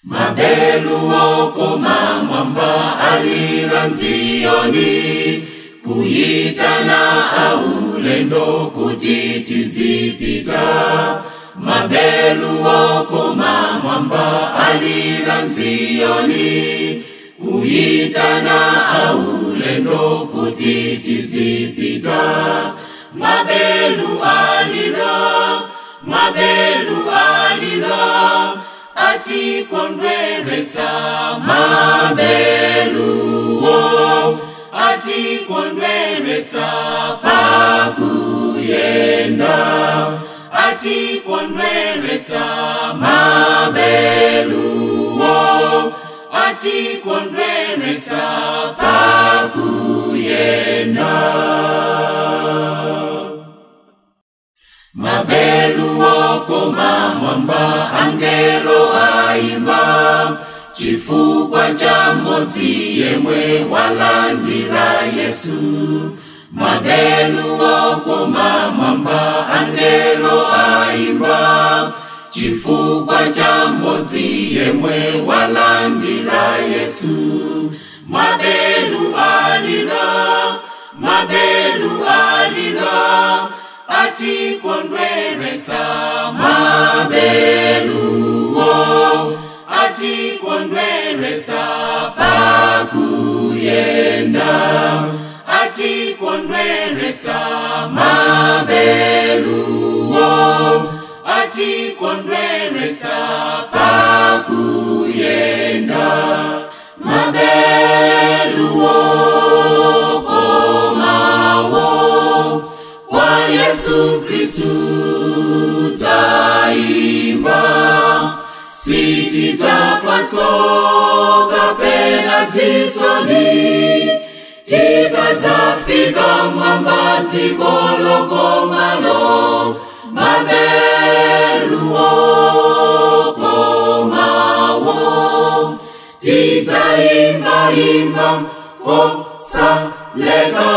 Mabelu okoma mwamba alila nziyoni, kuyitana aulendo kuti tizipita. Mabelu okoma mwamba alila nziyoni, kuyitana aulendo kuti tizipita. Mabelu alila, mabelu alila, atikondweresa. Mabeluo atikondweresa pakuyenda, atikondweresa. Mabeluo atikondweresa pakuyenda. Mabelu okoma mwamba angelo aimba, chifukwa cha mmodzi yemwe walandira Yesu. Mabelu okoma mwamba angelo aimba, chifukwa cha mmodzi yemwe walandira Yesu. Mabelu alila, mabelu alila, atikondweresa. Mabeluo atikondweresa pakuyenda, atikondweresa. Mabeluo atikondweresa pakuyenda. Mabeluo komawo kwa Yesu Kristu taimba, sitidzafa kapena zisoni, tikadzafika mwamba dziko lokomalo. Mabelu okomawo tidzaimba imba kosaleka.